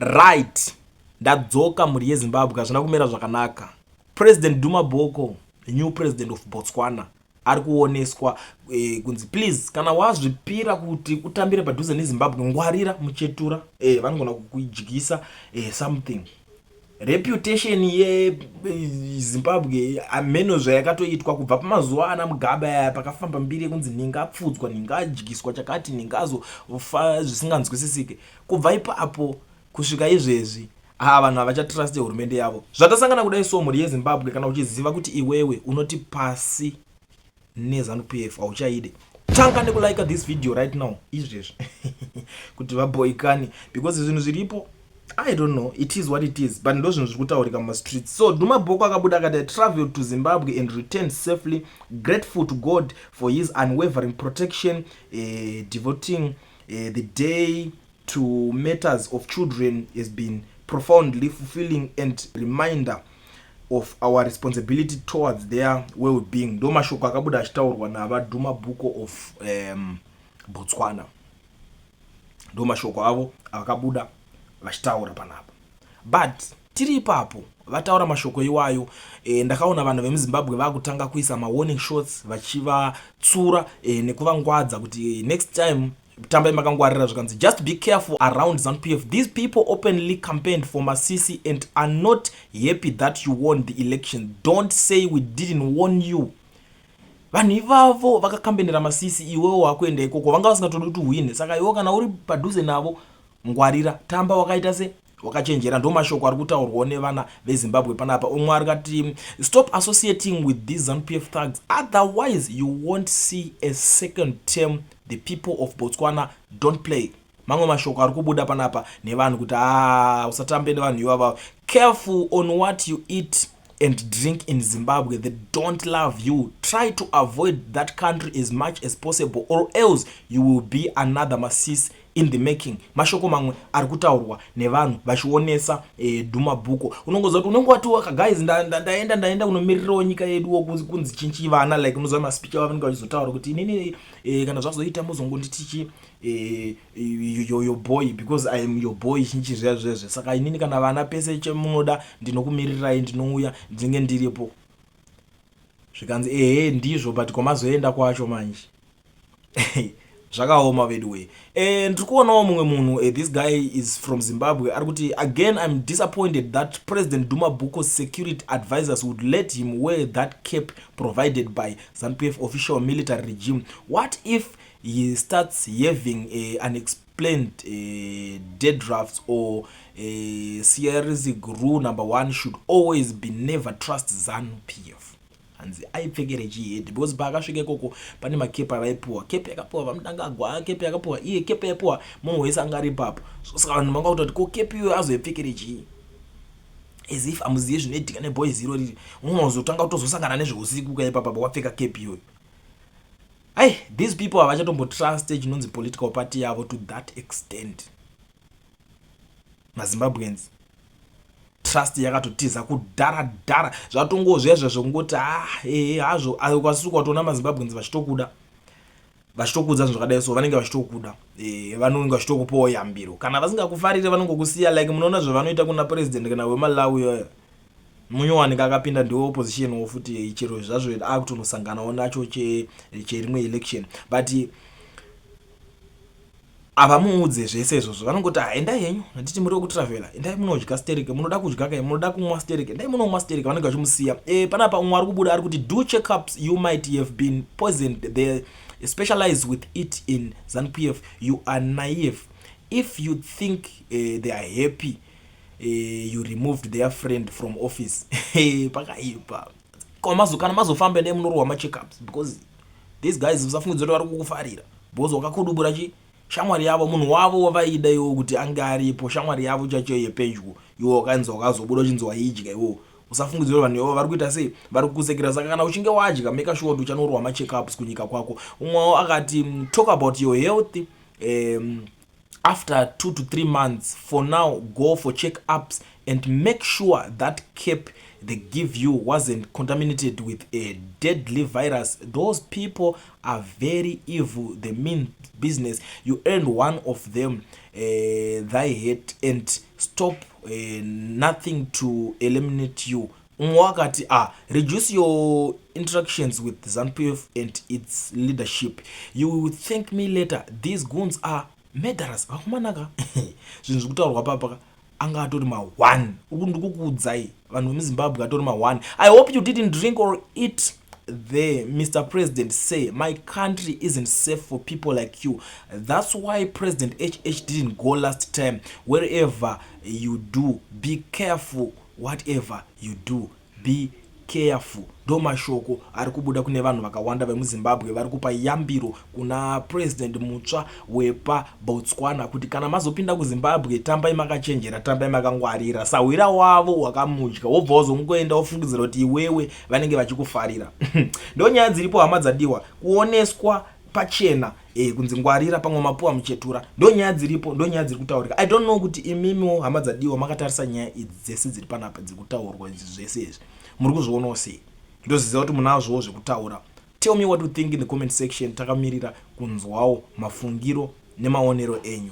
Right, ndadzoka mhuri yeZimbabwe, hazvina kumira zvakanaka. President Duma Boko, new president of Botswana, ari kuoneswa kunzi please, kana wazvipira kuti utambire padhuze neZimbabwe, ngwarira muchetura. Vanogona kukudyisa something. Reputation yeZimbabwe amheno zvayakatoitwa kubva pamazuva ana Mugabe aya, pakafamba mbiri yekunzi ningapfudzwa, ningadyiswa chakati, ningazofa zvisinganzwisisike. Kubva ipapo kusvika izvezvi, haa, vanhu havachatrust hurumende yavo. Zvatasangana kudai so, mhuri yeZimbabwe, kana uchiziva kuti iwewe unoti pasi neZANU PF, hauchaide, tanga nekulike this video right now, izvezvi, kuti vaboikani, because zvinhu zviripo, I don't know, it is what it is, but ndo zvinhu zviri kutaurika mumastreets. So Duma Boko akabuda akati, "I traveled to Zimbabwe and returned safely, grateful to God for his unwavering protection. Devoting the day to matters of children has been profoundly fulfilling and reminder of our responsibility towards their well-being." Ndo mashoko akabuda achitaurwa navaDuma Boko of Botswana. Ndo mashoko avo avakabuda vachitaura panapa. But tiri ipapo, vataura mashoko iwayo, ndakaona vanhu vemuZimbabwe vaakutanga kuisa mawarning shots vachivatsura nekuvangwadza kuti next time tambai makangwarira. Zvikanzi, "Just be careful around ZANU PF. These people openly campaigned for Masisi and are not happy that you won the election. Don't say we didn't warn you." Vanhu ivavo vakakambenera Masisi, iwewo wakuenda ikoko, vanga vasingatodi kuti uhwine. Saka iwe kana uri padhuze navo, ngwarira, tamba wakaita se wakachenjera. Ndo mashoko ari kutaurwawo nevana veZimbabwe panapa. Umwe ari kati, "Stop associating with these ZANU PF thugs, otherwise you won't see a second term. The people of Botswana don't play." Mamwe mashoko ari kubuda panapa nevanhu kuti a usatambe nevanhu ivava. "Careful on what you eat and drink in Zimbabwe. They don't love you. Try to avoid that country as much as possible, or else you will be another Masisi in the making." Mashoko mamwe ari kutaurwa nevanhu vachionesa Duma Boko. Unongoziva kuti unonge wati, "Guys, ndaenda kunomirirawo nyika yedu," kunzi chinchivana, like unoziva maspeech avo vanenge vachizotaura kuti inini kana zvazoita muzongonditichi your boy, because I am your boy, chinchi zviya zvezve. Saka inini kana vana pese chemunoda, ndinokumirirai, ndinouya, ndinenge ndiripo. Zvikanzi, "Ehe, ndizvo," but kwamazoenda kwacho manje zvakaoma veduwe. Ndiri kuonawo mumwe munhu, this guy is from Zimbabwe, ari kuti, "Again, I'm disappointed that President Duma Boko's security advisors would let him wear that cap provided by ZANU PF official military regime. What if he starts having unexplained dandruffs or psoriasis? Rule number one should always be never trust ZANU PF." Hanzi aipfekere chihedhi because paakasvika ikoko pane makepi avaipuwa, kepi yakapuwa vaMnangagwa, kepi yakapuwa iye, kepi yaipuwa munhu wese anga ari ipapo. Saka vanhu vanga kutoti, "Ko kepi iyoyo azoipfekere chii?" As if amuzive zvinoitika neboys iro riri, unozotanga kutozosangana nezveusiku kaipapa wapfeka kepi iyoyo. Ai, these people havachatombotrust chinonzi political party yavo to that extent. MaZimbabweans, trust yakatotiza kudhara dhara. Zvatongozvezvo zvekungoti, ah, ehe hazvo, kwasiri kwatoona maZimbabweans vachitokuda, vachitokudza zvinhu zvakadai. So vanenge vachitokuda, vanenge vachitokupawo yambiro. Kana vasingakufariri, vanongokusiya. Like munoona zvavanoita kuna president kana weMalawi iyoyo munyowanika akapinda, ndiwo opposition wo futi, chero zvazvo akutonosanganawo nacho cherimwe election, but havamuudze zvese izvozvo. Vanongoti, "Ah, endai henyu, handiti muri wekutravhela, endai munodya stereke, munoda kudya kai, munoda kumwa stereke, endai munomwa stereke." Vanenge vachimusiya. Panapa umwe ari kubuda ari kuti, "Do checkups. You might have been poisoned. They specialize with it in ZANU PF. You are naive if you think they are happy you removed their friend from office." Pakaipa. Kana mazofamba, endai munorohwa macheckups, because these guys, usafungidzira kuti vari kukufarira because wakakudubura chi shamwari yavo, munhu wavo wavaida iwo kuti ange aripo, shamwari yavo chacho yepedyo. Iwo wakanzi wakazobuda uchinzi waidya iwo, usafungidzira vanhu ivavo vari kuita sei, vari kukusekera. Saka kana uchinge wadya, make sure kuti uchanorwa macheckups kunyika kwako. Umwewo akati, "Talk about your health. After 2 to 3 months. For now, go for check-ups and make sure that cap they give you wasn't contaminated with a deadly virus. Those people are very evil. They mean business. You earned one of them thy hate and stop nothing to eliminate you. Umwe wakati, "Ah, reduce your interactions with ZANU-PF and its leadership. You will thank me later. These goons are murderers." Vakumanaka, zvinhu zviri kutaurwa papa anga atori ma1. Uku ndikukuudzai, vanhu vemuZimbabwe, atori ma1. "I hope you didn't drink or eat there, Mr President. Say my country isn't safe for people like you. That's why President HH didn't go last time. Wherever you do, be careful. Whatever you do, be careful." Ndo mashoko ari kubuda kune vanhu vakawanda vemuZimbabwe vari kupa yambiro kuna President mutsva wepaBotswana kuti kana mazopinda kuZimbabwe, tambai makachenjera, tambai makangwarira. Sahwira wavo wakamudya, wobva wazongoenda wofungidzira kuti iwewe vanenge vachikufarira. Ndo nyaya dziripo, hama dzadiwa. Kuoneswa pachena kunzi ngwarira, pamwe mapuwa muchetura. Ndo nyaya dziripo, ndo nyaya dziri kutaurika. I don't know kuti imimiwo, hama dzadiwa, makatarisa nyaya idzi dzese dziri panapa dziri kutaurwa idzi, zvese izvi muri kuzvionawo sei? Ndoziva kuti munazvowo zvekutaura. Tell me what you think in the comment section. Takamirira kunzwawo mafungiro nemaonero enyu.